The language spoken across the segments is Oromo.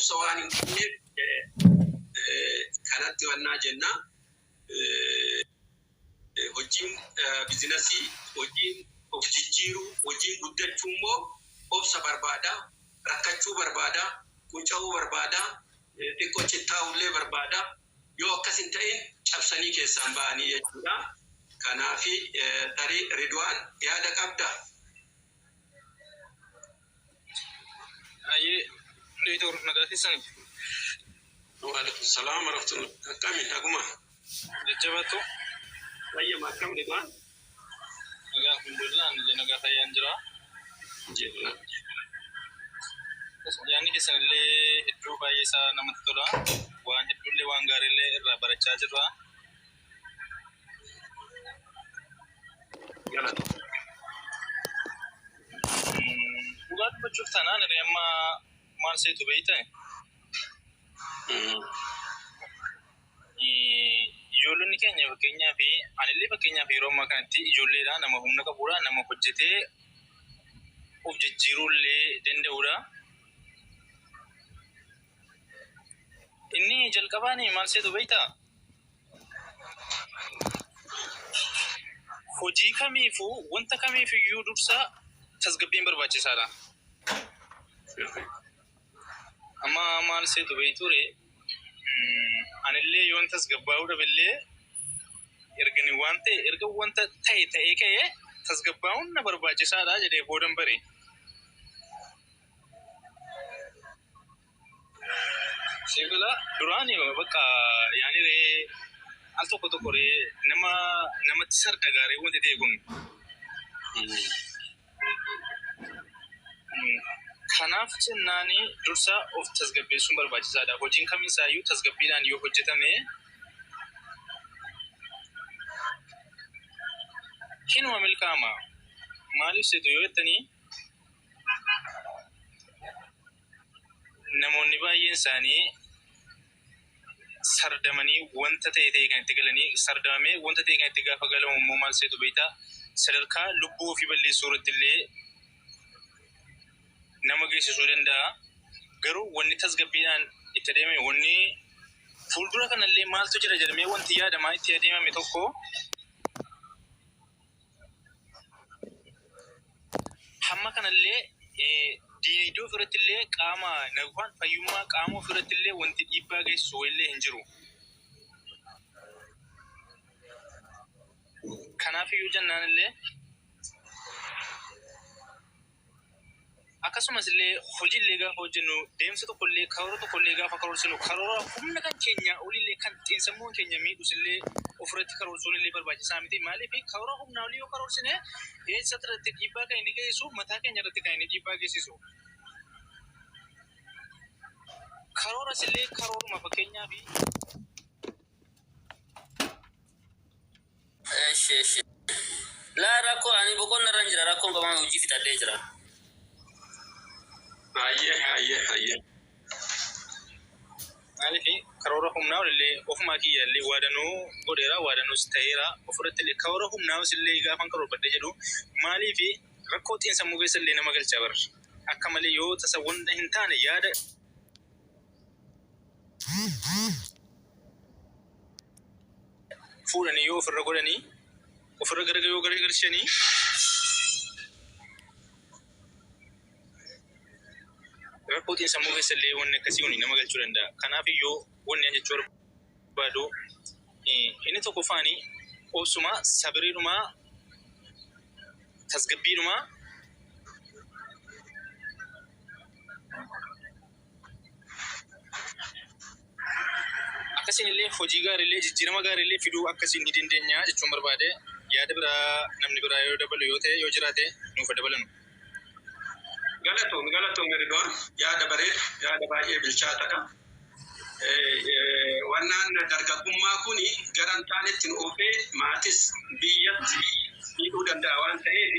Obsa waan hin qabneef kanatti wannaa jenna. Hojiin bizinasii, hojiin of jijjiiruu, hojiin guddachuu immoo obsa barbaada, rakkachuu barbaada, qunca'uu barbaada, xiqqoo cittaa'ullee barbaada. Yoo akkas hin ta'in cabsanii keessaan ba'anii jechuudha. Kanaafi tarii Ridwaan yaada qabdaa? Hayyee Doctor, nagaa keessani? Waalaikum salaam warahmatullah. Akkami, naguma? Jajjabaattu? Fayyama, akkam Ridwaan? Nagaa, alhamdulillah, anillee nagaa fayyaan jira. Jirra. Yaadni keessan illee hedduu baay'ee isaa namatti tola. Waan hedduullee, waan gaariillee irraa barachaa jirra. Galata. Dhugaa dubbachuuf taanaan ani amma maal seetu beektaa? Ijoollonni keenya, fakkeenyaaf anillee, fakkeenyaaf yeroo ammaa kanatti ijoolleedha, nama humna qabudha, nama hojjetee of jijjiiruu illee danda'udha. Inni jalqabaan maal seetu beektaa? Hojii kamiifuu, wanta kamiifiyyuu dursa tasgabbiin barbaachisaadha. Amma maal seetu beekture, anillee yoon tasgabbaa'uu dhabillee, ergani waan ta'e, erga wanta ta'e ta'ee ka'ee tasgabbaa'uun na barbaachisaadha jedhee boodan bare. Siifila duraani bakka yaani ree al tokko tokko ree nama namatti sarda gaarii wanti ta'e kun. Kanaaf jennaani dursa of tasgabbeessuun barbaachisaadha. Hojiin kamiisaayyuu tasgabbiidhaan yoo hojjetame hinuma milkaa'ama. Maaliif seetu yoo jettanii, namoonni baay'een isaanii sardamanii wanta ta'e ta'e kan itti galanii, sardamamee wanta ta'e kan itti gaafa galamu immoo maal seetu beektaa, sadarkaa lubbuu ofii balleessuu irratti illee nama geessisuu danda'a. Garuu wanni tasgabbiidhaan itti adeemame, wanni fuuldura kanallee maaltu jira jedhamee wanti yaadamaa itti adeemame tokko hamma kanallee diinagdee ofirratti illee, qaama yookaan fayyummaa qaama ofirratti illee wanti dhiibbaa geessisu wayillee hin jiru. Kanaaf iyyuu jennaan illee, akkasumas illee hojii illee gaafa hojjennu, deemsa tokko illee, karoora tokko illee gaafa karoorsinu, karoora humna kan keenya olillee kan xiinsammuun keenya miidhus illee ofirratti karoorsuun illee barbaachisaa miti. Maaliif, karoora humnaa olii yoo karoorsine eessa irratti dhiibbaa kan inni geessisu, mataa keenya irratti kan inni dhiibbaa geessisu. Karooras illee karooruma fakkeenyaaf Eshi eshi. Laa, rakkoo ani boqonna irra jira, rakkoon qaban, hojii fixadhee jira. Hayyee. Maaliif, karoora humnaa olillee ofumaa kiyya illee waadanuu godheera, waadanuus ta'eera. Ofirratti illee karoora humnaa illee gaafan karoorfadhee jedhu, maaliif, rakkoo xiinsammuu keessa illee nama galchaa bar. Akka malee yoo tasa wanta hin taane yaada fuudhanii yoo ofirra godhanii, ofirra gara yoo garagalchanii, rakkoo xiinsammuu keessa illee wanni akkasii kun nama galchuu danda'a. Kanaaf iyyuu wanni ani jechuu barbaadu inni tokkoffaani obsuma, sabiriidhuma, tasgabbiidhuma. Akkasiin illee hojii gaariillee, jijjiirama gaariillee fiduu akkasiin ni dandeenya jechuun barbaade. Yaada biraa namni biraa yoo dabalu yoo ta'e, yoo jiraate, nuuf dabalanu. Galatoom, galatoom Ridwaan, yaada bareeda, yaada baay'ee bilchaataadha. Wannaan dargaggummaa kuni gara hin taanetti nu oofee maatis biyyatti miidhuu danda'a waan ta'eef,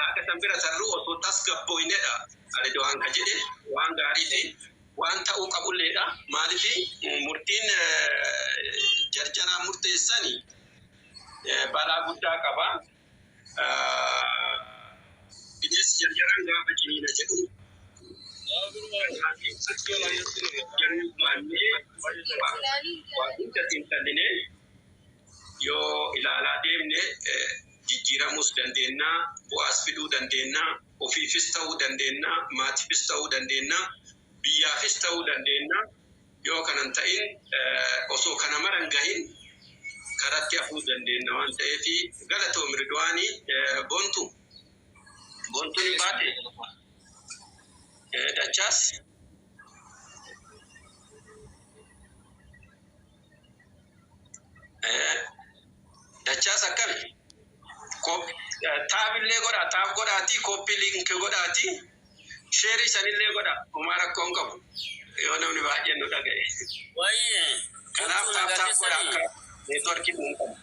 haga san bira tarruu osoo tasgabbooynedha. Ridwaan ka jedhe waan gaarii fi waan ta'uu qabulleedha. Maaliif, murtiin jarjaraan murteessani balaa guddaa qaba. Bineensi jarjaraan gaafa ciniina jedhu. Kanaaf jarri waa hunda xiinxallinee yoo ilaalaa deemne jijjiiramuus dandeenya, bu'aas fiduu dandeenya, ofiifis ta'uu dandeenya, maatiifis ta'uu dandeenya, biyyaafis ta'uu dandeenya. Yoo kanan ta'in osoo kana maran gahin karatti hafuu dandeenya waan ta'eef galatoom Ridwaanii Boontu. Boontuun hin baate dachaas. Dachaas akkami? Taabillee godhaa, tap godhaatii, copy link godhaatii, share sanillee godhaa. Homaa rakkoo hin qabu. Yoo namni baay'een nu dhaga'e. Wayyee. Kanaaf tap tap godhaa akka networkiin hin qabu.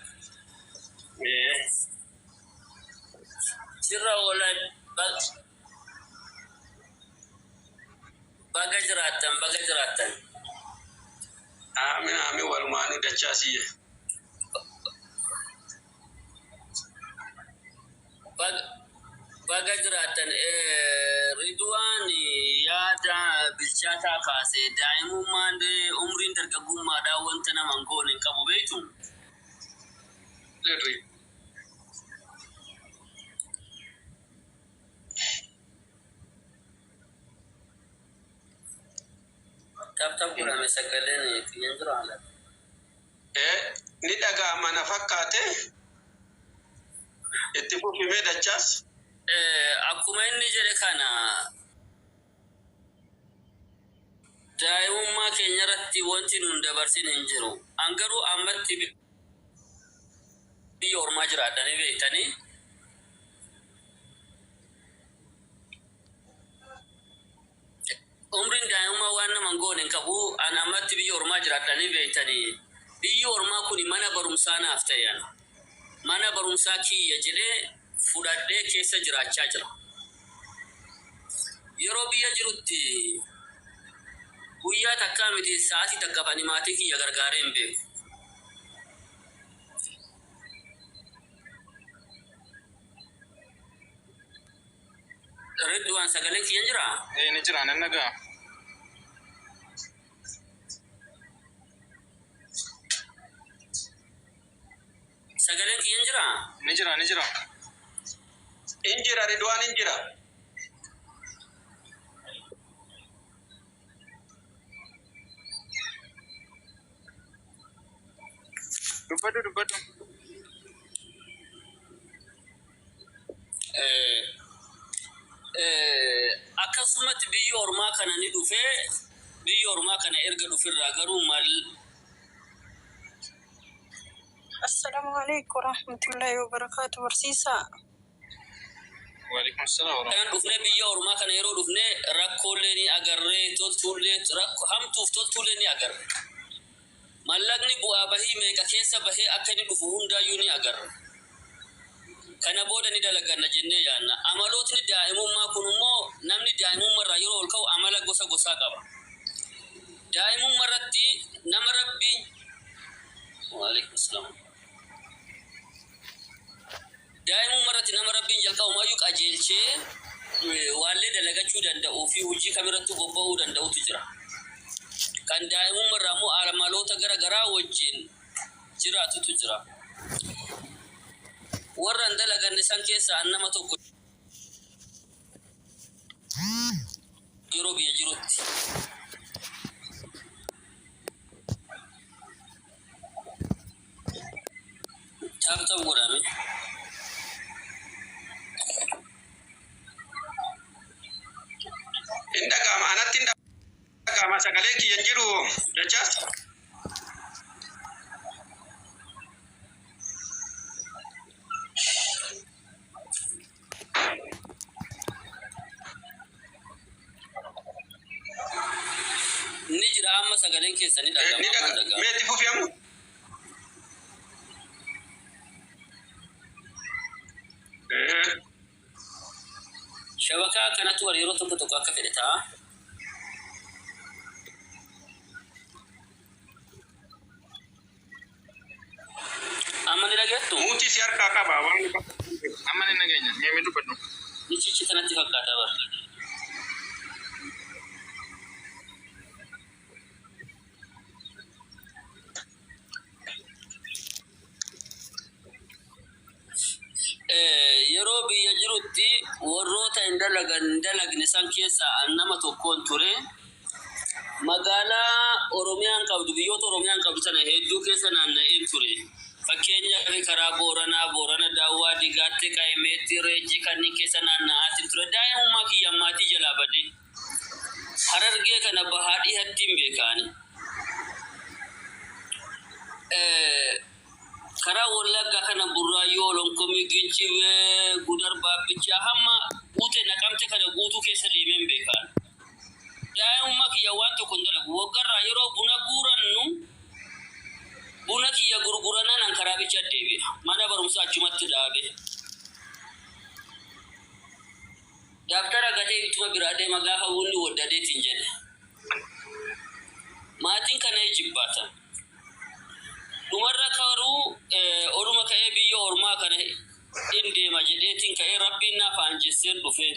Sirra oola, baga jiraattan, baga jiraattan. Aamin aamin, walumaanuu dachaasiyye. Baga jiraattan. Ridwaan yaada bilchaataa kaase. Daa'imummaan, umriin dargaggummaadhaan wanta nama hin goone hin qabu, beektu. Sirri. Tap tap godhame, sagaleen kiyyaan jira haala. Ni dhaga'ama na fakkaate, itti fufimee dachaas. Akkuma inni jedhe kana, daa'imummaa keenya irratti wanti nun dabarsin hin jiru. An garuu ammatti biyya ormaa jiraadhanii beektanii. Umriin daa'imummaa waan nama hin goone hin qabu. An ammatti biyya ormaa jiraadhanii beektanii. Biyyi ormaa kun mana barumsaa naaf ta'e ana. Mana barumsaa kiyya jedhee fudhadhee keessa jiraachaa jira. Yeroo biyya jirutti guyyaa takkaa miti, sa'aatii takkaaf ani maatii kiyya gargaaree hin beeku. Ridwaan, sagaleen kiyya jiraa? Ee, ni jira, nan dhaga'a. Sagaleen kiyya jiraa? Ni jira, ni jira. Injira, Ridwaan, injira. Dubbadhu, dubbadhu. Akkasumatti biyya ormaa kana ni dhufee, biyya ormaa kana erga dhufirraa garuu maal Assalaamu alaikum warahmatullahi wabarakatuh. Barsiisaa. Waalaikum salaam wa Kanan dhufnee, biyya ormaa kana yeroo dhufnee rakkoolee ni agarree, toltuullee, rakkoo hamtuuf toltuullee ni agarre. Mallaqni bu'aa bahii meeqa keessa bahee akka inni dhufu hundaayyuu ni agarra. Kana booda ni dalaganna jennee yaadna. Amalootni daa'imummaa kun immoo, namni daa'imummaa yeroo ol ka'u amala gosa gosaa qaba. Daa'imummaa irratti nama Rabbiin, waalaikum salaam. Daa'imummaa irratti nama Rabbiin jalqabumaayyuu qajeelchee waallee dalagachuu danda'uu fi hojii kamirrattuu bobba'uu danda'utu jira. Kan daa'imummaa irraa immoo amaloota gara garaa wajjin jiraatutu jira. Warra hin dalaganne san keessaa an nama tokko yeroo biyya jirutti. Tap tap godhame. Hin dhaga'ama, anatti hin dhaga'ama, sagaleen kiyya hin jiru dachaas. Ni jira, amma sagaleen keessa ni Ni dhaga'ama. Amma dhaga dhaga'ama. mee itti fufi amma. Shabakaa kanatu war yeroo tokko tokko akka fedhe ta'a. Amma ni dhageettu? Muutii si harkaa qaba waan. Amma ni nageenya. Mee dubbadhu. Ni cichi kanatti fakkaata bara. warroota hin dalagan hin dalagne san keessaa an nama tokkoon ture. Magaalaa Oromiyaan qabdu, biyyoota Oromiyaan qabdu tana hedduu keessa naanna'een ture. Fakkeenyaaf karaa Booranaa, Boorana Daawwaa, Digaatte, Qayimeetti, Reejjii kanneen keessa naanna'aatiin ture. Daa'imummaa kiyya maatii jalaa badee. Harargee kana bahaa dhihatti hin beekaani. Karaa Wallaggaa kana Burraayyuu, Olonkomii, Gincii, Gudar, Baabbichaa hamma guute Naqamte kana guutuu keessa deemeen beekaan. Daa'imummaa kiyya waan tokko hin dalagu. Waggarraa yeroo buna guurannu buna kiyya gurguranaan an karaa bicha deebi'a. Mana barumsaa achumatti dhaabe. Dabtara gatee ittuma biraa deema gaafa bunni waddadeetiin jedhe. Maatiin kana jibbaatan. Dhumarra karuu oruma ka'ee biyya ormaa kana in deema jedheetiin ka'ee Rabbiin naaf aanjesseen dhufee.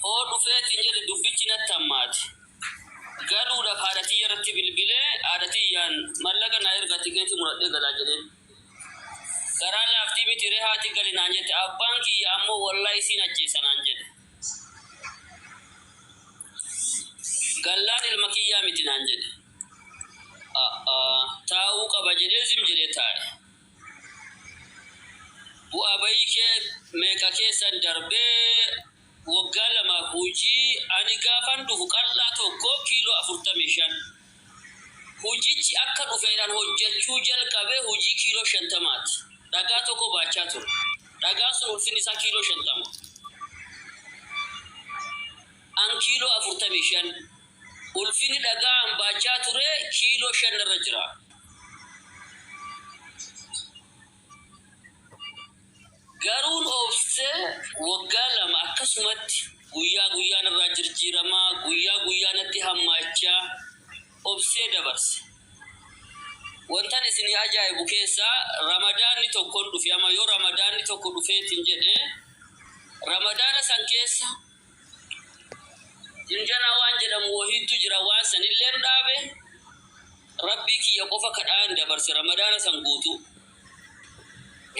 Hoo dhufeetiin jedhe dubbichi natti hammaate. Galuudhaaf haadha tiyya irratti bilbilee, haadha tiyyaan mallaqa naa erga, tikeetii muradhee galaa jedheen. Garaa laaftii miti ree haati, gali naan jette. Abbaan kiyya ammoo wallaahi siin ajjeesa naan jedhe. Gallaan ilma kiyyaa miti naan jedhe. Taa'uu qaba jedhee zim jedhee taa'e. Bu'aa bayii kee meeqa keessan darbee waggaa 2 hojii ani gaafan dhufu qal'aa tokko kiiloo 45. Hojichi akka dhufeenan hojjechuu jalqabee hojii kiiloo 50ti. Dhagaa tokko baachaa ture. Dhagaan sun ulfinni isaa kiiloo 50. An kiiloo 45. Ulfinni dhagaa an baachaa ture kiiloo 5 irra jira. Garuun obsee waggaa 2 akkasumatti guyyaa guyyaan irraa jirjiiramaa, guyyaa guyyaa natti hammaachaa obsee dabarse. Wantan isinii ajaa'ibu keessaa Ramadaanni tokkon dhufe. Amma yoo Ramadaanni tokko dhufeetiin jedhe, Ramadaana san keessa jinjanaa waan jedhamu wahiitu jira, waan sanilleen dhaabe. Rabbii kiyya qofa kadhaan dabarse Ramadaana san guutuu.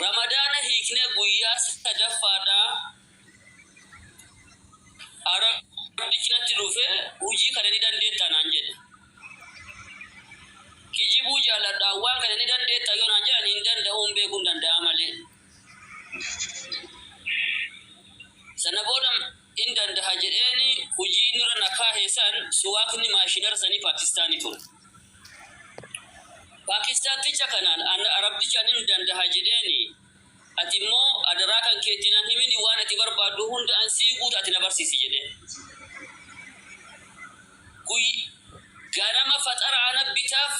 Ramadaana hiiknee guyyaa sadaffaadhaa Arabdichi natti dhufe, hujii kana ni dandeettaa naan jedhe. Kijibuu jaaladhaa, waan kana ni dandeettaa yoo naan jedhan hin danda'uun beekuu hin danda'a malee. Sana booda hin danda'a jedheeni. Hujii inni irra na kaahe san suwaakni maashinara sanii Paakistaanii ture. Paakistaanticha kanaan Arabdicha ani hin danda'a jedheeni, ati immoo adaraa kan keetti nan himini, waan ati barbaaddu hunda an sii guuta, ati na barsiisi jedheen. Ganama faxara ana bitaaf,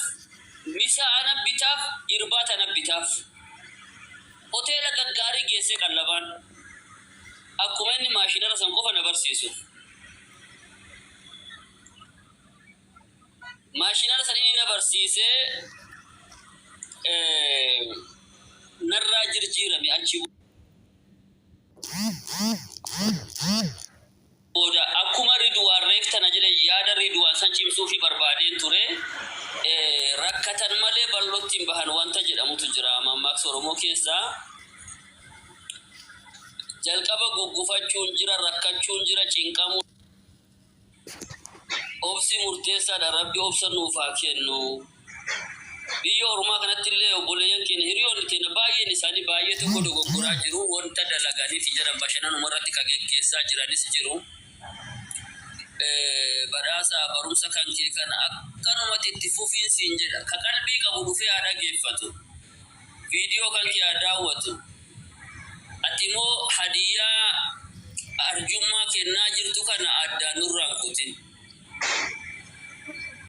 misa ana bitaaf, irbaata ana bitaaf. Hoteela gaggaarii geessee qallabaan. Akkuma inni maashinara san qofa na barsiisu. Maashinara san inni na barsiisee narraa jirjiirame achi booda. Akkuma Ridwaan reef tana jedhe, yaada Ridwaan san cimsuufi barbaadeen ture. Rakkatan malee bal'ootti hin bahan wanta jedhamutu jira mammaaksa Oromoo keessaa. Jalqaba guggufachuun jira, rakkachuun jira, cinqamuun. Obsi murteessaadha. Rabbi obsa nuuf haa kennu. Biyya ormaa kanatti illee obboleeyyan keenya, hiriyoonni keenya baay'een isaanii baay'ee tokko dogoggoraa jiru. Wanta dalaganiiti jedhan bashannanuma irratti kan geggeessaa jiranis jiru. Badhaasa barumsa kan kee kana akkanumatti itti fufiin siin jedha. Ka qalbii qabu dhufee haa dhageeffatu. Viidiyoo kan kee haa daawwatu. Ati immoo hadiyyaa arjummaa kennaa jirtu kana addaan nurraan kutin.